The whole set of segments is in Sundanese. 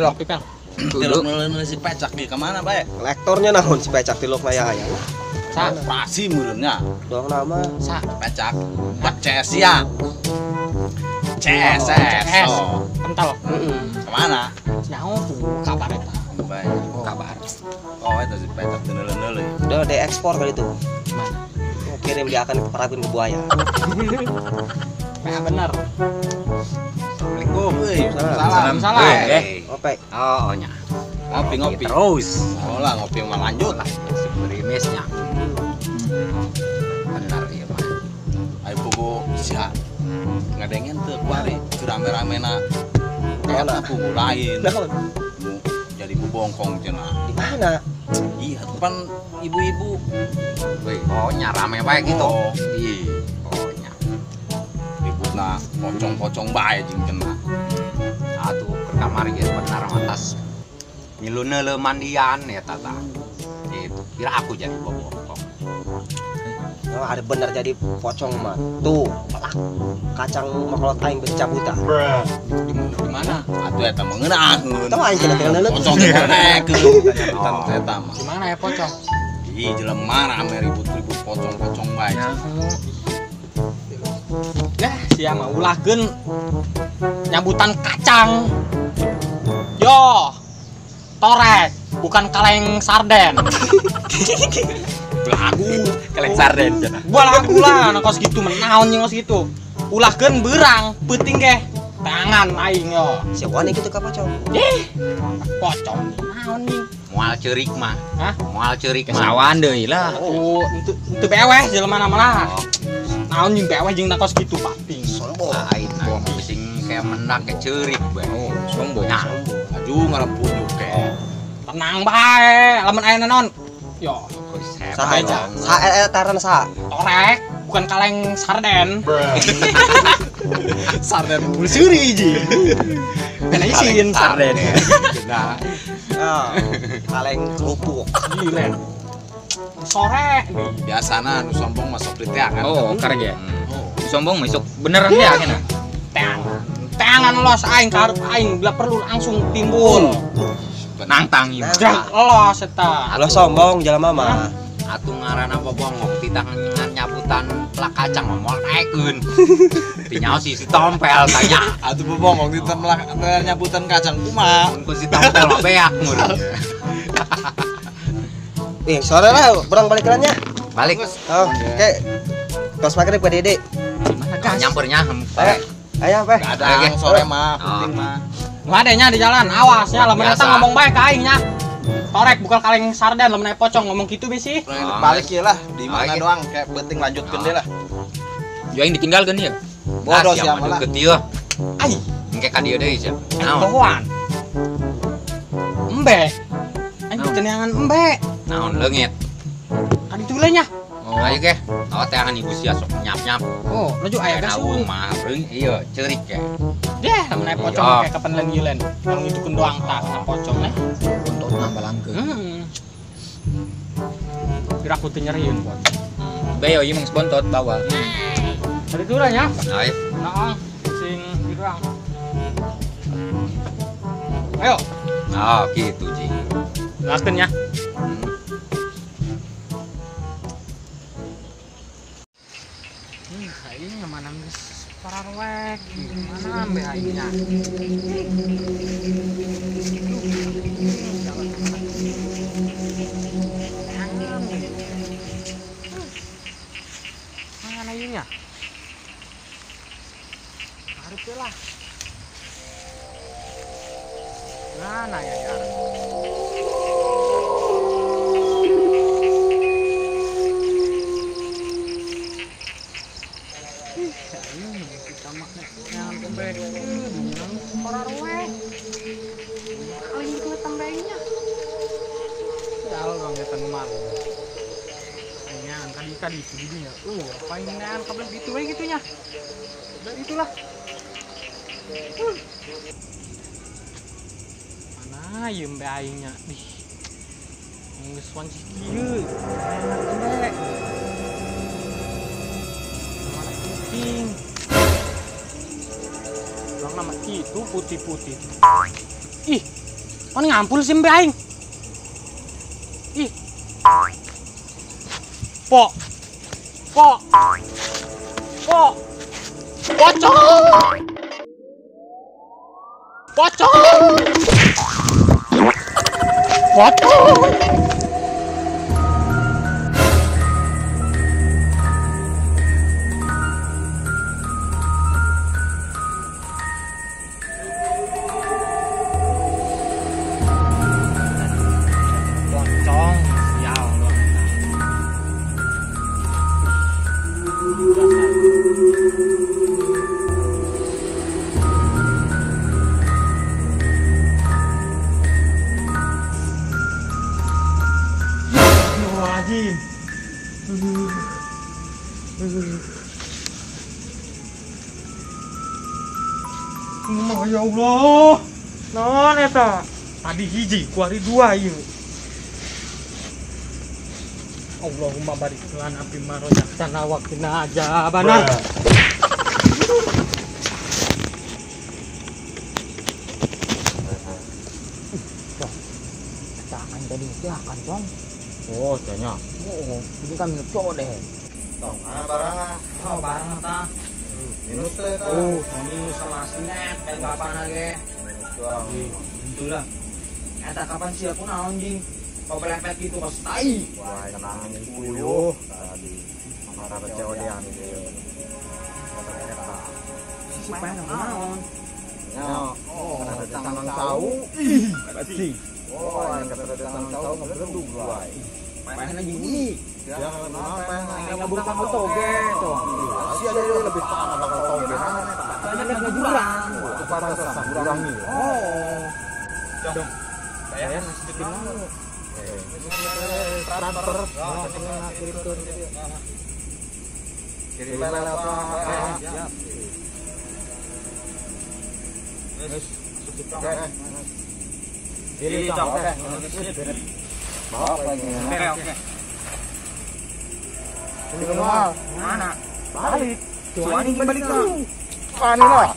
Tilok. Ngopi pel. Tilok neuleuh si Pecak di ka mana bae? Lektornya naon si Pecak tilok aya aya. Sa Operasi meureunnya. Doang nama. Sa Pecak. Bak CS ya. CS. CS. Oh. Kental. Heeh. Kemana? Nyaho kabar eta. Bae. Kabar. Oh, itu si Pecak teu neuleuh-neuleuh. Udah diekspor kali itu. Mana? Mau kirim dia akan ke ke buaya. Ya bener. Assalamualaikum. Euy, Salam. Salam. Ngopi. Oh, nya. Ngopi ngopi. Terus. Oh lah ngopi mah lanjut lah. Seberimesnya. Benar ieu mah. Ayo pugu sia. Ngadengen teu kuari keur rame-ramena. Eta pugu lain. Naon? Jadi bobongkong cenah. Di mana? Iya, pan ibu-ibu. Wih, oh nya rame bae gitu. Oh. Ih, oh nya. Ributna pocong-pocong bae jeung cenah. Atuh keur kamari geus benar atas. Milu neuleuh mandian eta tah. Gitu. Kira aku jadi bobongkong. Oh, ada bener jadi pocong mah. Tuh, pelak. Kacang makolot aing bercabutan. Di mana? Atuh eta mah ngeunaheun. Tahu aing cenah tinggal neuleuh. Pocong dikonekeun nyabutan eta mah. Di mana ya pocong? Ih, jelema rame ribut-ribut pocong-pocong bae. Lah, sia mah ulahkeun nyabutan kacang. Yo. Torek, bukan kaleng sarden. Belagu Kaleng sarden cenah. Belagu lah, nah kos gitu menaon jeung kos gitu. Ulahkeun beurang, peuting ge. Tangan aing yo. Si wani gitu ka pocong. Ih, pocong naon nih? Moal ceurik mah. Hah? Moal ceurik mah. Kesawan deui lah. Oh, henteu beweh jelema mah lah. Naon jeung beweh jeung kos gitu pating. Sombong. Lain pusing kayak menang kayak ceurik bae. Oh, sombong. Nah, Aju ngalempunyuk ke. Tenang bae, lamun aya naon. Yo, Saha saha eta taran saha? torek, bukan kaleng sarden. Sarden Suri ji. Kena isin sarden. Nah, Ah, kaleng kerupuk. Gila. Sore nih. Biasana nu sombong mah sok diteangan. Oh, karek ya. Oh. Sombong mah sok beneran dia akhirnya. Teangan. Teangan los aing ka hareup aing bila perlu langsung timbul. Nangtang ieu. Jah los eta. Lo sombong jelema mah. Atuh ngaranna bobongok ti tangan nyabutan plak kacang mah moal naekeun. Tinyaho si tompel tanya. Atuh bobongok di temlak nyabutan kacang kumaha. Mun ku si tompel mah beak meureun. Ih, sore lah, berang balik nya. Balik. Oh, oke. Tos maghrib ke Dede. Gimana gas? Nyampernya. Ayo, ayo, Pe. Gadang sore mah penting mah. Nu adanya di jalan, awas ya lamun eta Biasa. ngomong bae ka aing nya. Torek bukan kaleng sarden lamun aya pocong ngomong gitu be sih. Urang balik ya lah, di mana Oke. doang kayak penting lanjutkeun deh lah. Jo aing ditinggalkeun ieu. Bodoh sia sia mah mah lah. deukeut ieu. Ai, Engke ka dieu deui sia. aing Naon? bohoan. Embe. Aing Naon? diteneangan embe. Naon leungit? Ka ditu we nya. Oh, ayo ge. Oh, teangan ibu sia sok nyap-nyap. Oh, laju aya Naung gasun. mah reung ieu ceurik ge. Deh, lamun aya pocong Iya. kayak kapan lain gilen. Kalau ngitukeun doang tah kana pocong eh. Untuk nambalangkeun. Heeh. Kira aku teu nyerieun pocong. Bae ieu mah geus bontot bawa. Tadi itu lah nya. Ayo. Nah, sing dirang. Ayo, Oh, gitu ji. lakukan ya. Aing mana geus pararwek, mana ambe aingnya. Mana aingnya? Harus lah. Mana ya ya? Ih, aing kita mah yang bebekeun pararwek. Paling gitu tambahnya. Jauh bang eta nu malu. Aing kadi kadi itu dinya. Apa ini nean kabelah gitu we gitu nya. Udah itulah. Mana ieu embe aingnya? Ih. Geus wanci kieu. Enak embe. Mana kuping. Bilang nama itu putih-putih. Ih, On ngampul sih embe aing. Ih. Po. Po. Po. Pocong. Pocong. Pocong. Pocong sial lu. Ya Allah, non eta tadi hiji, kuari dua ieu. Allahumma barik lana fima razaqtana wa qina azabannar. Jangan tadi ya kan, Bang. Oh, tanya. Oh, ini kami cowok deh. Tong, barang. Oh, barang ta. Minus teh. Oh, minus sama snack kayak kapan lagi? Itulah. Eta kapan sih aku naon jing? Kau berempet gitu kau tai. Wah, tenang puyuh tadi. Marah COD-an ieu. Si paen naon? Ya, oh, tangan cau. Ih, sih. Oh, yang kata tangan cau ngebeledug wae. Paen lagi ini. Jangan kenapa yang ngabur kamu toge tuh. Si ada lebih parah bakal toge. Soalnya kan jurang. Kepantasan jurang nih. Oh. Dong. Bayar masih bikin malu. Transfer. Kirim apa? Siap. Ini cok. Bawa ini. Oke. Keluar. Mana? Balik. Cuan ini balik tuh. Pan lah.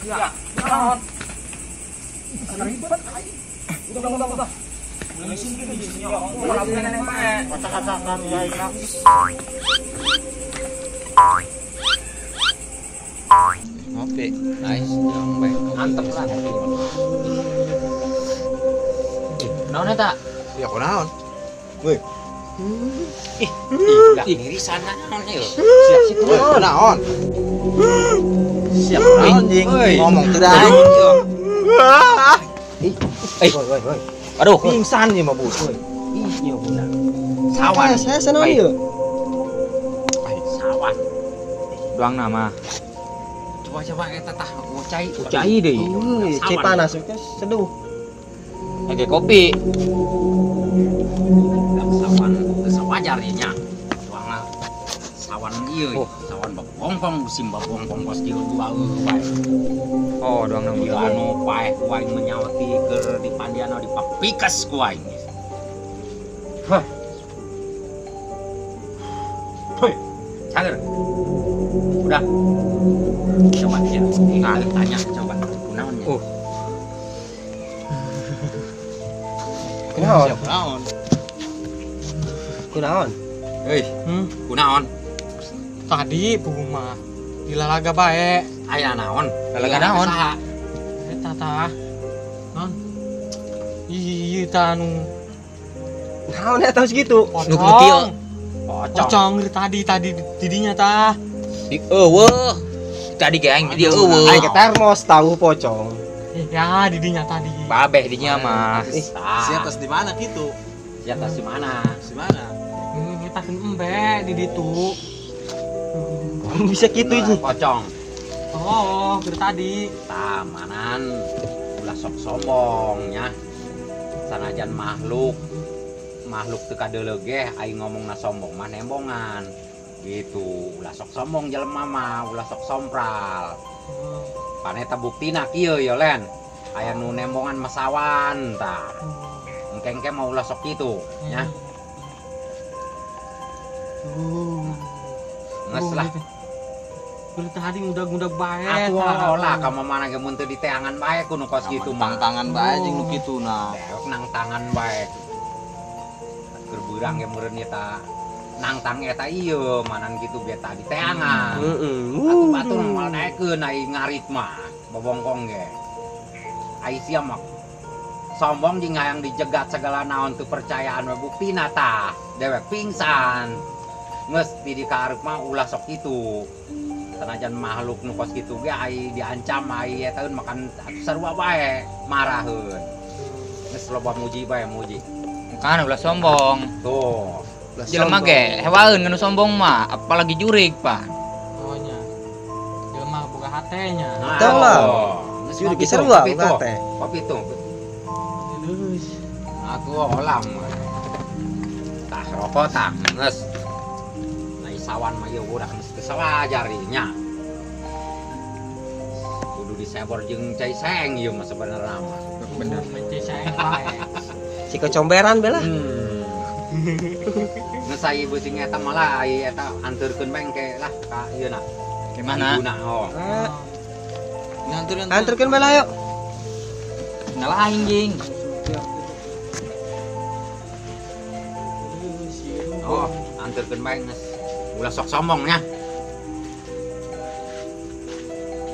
Ya. Naon? Ribet aing. Udah. Mulai sini di sini. Kacak-kacakan ya. Ngopi. Nice, yang baik. Mantep lah ngopi. Naon eta? Ya kunaon? Woi. Ih, ih, irisan naon ieu? Siap sih kunaon? Siap naon jing? Ngomong teu da. Ih, woi woi. Aduh, pingsan ieu mah bos. Ih, ieu budak. Sawan. Saya sana ieu. Sawan. Doang nama. Coba-coba eta tah ucai. Ucai deui. Cai panas itu seduh. Pakai kopi. Sawan wajar nya. Tuangna sawan ieu, sawan babongkong musim babongkong kos kieu dua bae. Oh, doang ieu anu paeh ku aing menyawati keur di pandiana dipapikes ku aing. Hah. Hoi, cager. Udah. Coba ya, tanya coba kunaon nya. Oh. Kunaon? Siap naon? Kunaon? Hei, kunaon? Tadi mah dilalaga bae. Aya naon? Lalaga naon? Eta tah. Non. Ih, ta anu. Naon eta segitu? Nu kieu. Pocong tadi didinya tah. Di eueuh. Tadi ge aing di eueuh. Aing ke termos tahu pocong. Ya, didinya tadi. Babeh dinya mah. Si atas di mana kitu? Si atas di mana? Di mana? Ngetakeun embe di ditu. Bisa kitu ji. Pocong. Oh, dari tadi. Tamanan ulah sok sombong nya. Sanajan makhluk teu kadeuleu ge aing ngomongna sombong mah nembongan. Gitu, ulah sok sombong jelema mah, ulah sok sompral. Paneta buktina kieu ya Len. Aya nu nembongan masawan tah. Engke-engke mau ulah sok kitu nya. Nges lah. Kulit tadi ngudag-ngudag bae. Atuh olah ka mana ge mun teu diteangan bae ku nu kos kitu mah. Tangan bae jeung nu kitu nah. Dewek nang tangan bae. Keur beurang ge meureun eta nangtang eta ieu manan kitu ge tadi teangan. Heeh. Atuh batur moal naekeun ai ngarit mah bobongkong ge. Ai sia mah sombong jeung hayang dijegat segala naon teu percayaan we buktina tah dewek pingsan. Geus di dikarep mah ulah sok kitu. Sanajan makhluk nu kos kitu ge ai diancam ai eta makan atuh sarua bae maraheun. Geus loba muji bae muji. Kan ulah sombong. Tuh. Jelema ge hewaeun nganu sombong mah, apalagi jurig, Pak. Oh nya. Jelema boga hatenya. Betul lah. Jurig sarua boga hate. Kopi tuh. Terus aku olam. Tah rokok tah geus. Nah sawan mah ieu urang geus teu sawajarinya. Kudu disebor jeung cai seng ieu mah sebenarna mah. Bener. Cai seng bae. Si kecomberan bela. Geus ai beusi eta malah ai eta anterkeun bengke lah ka ieu na. Gimana? Ibuna oh. Anterkeun bela yuk. Ngalah aing jing. Oh, anterkeun bae geus. Ulah sok sombong nya.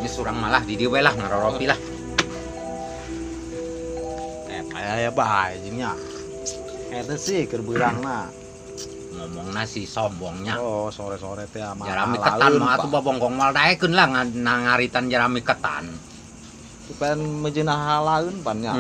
Geus urang malah di dieu we lah ngaroropi lah. Aya bae jeung nya. Eta sih keur beurangna. Ngomongna si sombongnya. Oh, sore-sore teh mah. Jarami ketan mah atuh babongkong moal daekeun lah ngaritan jarami ketan. Pan mejeuna halaeun pan nya.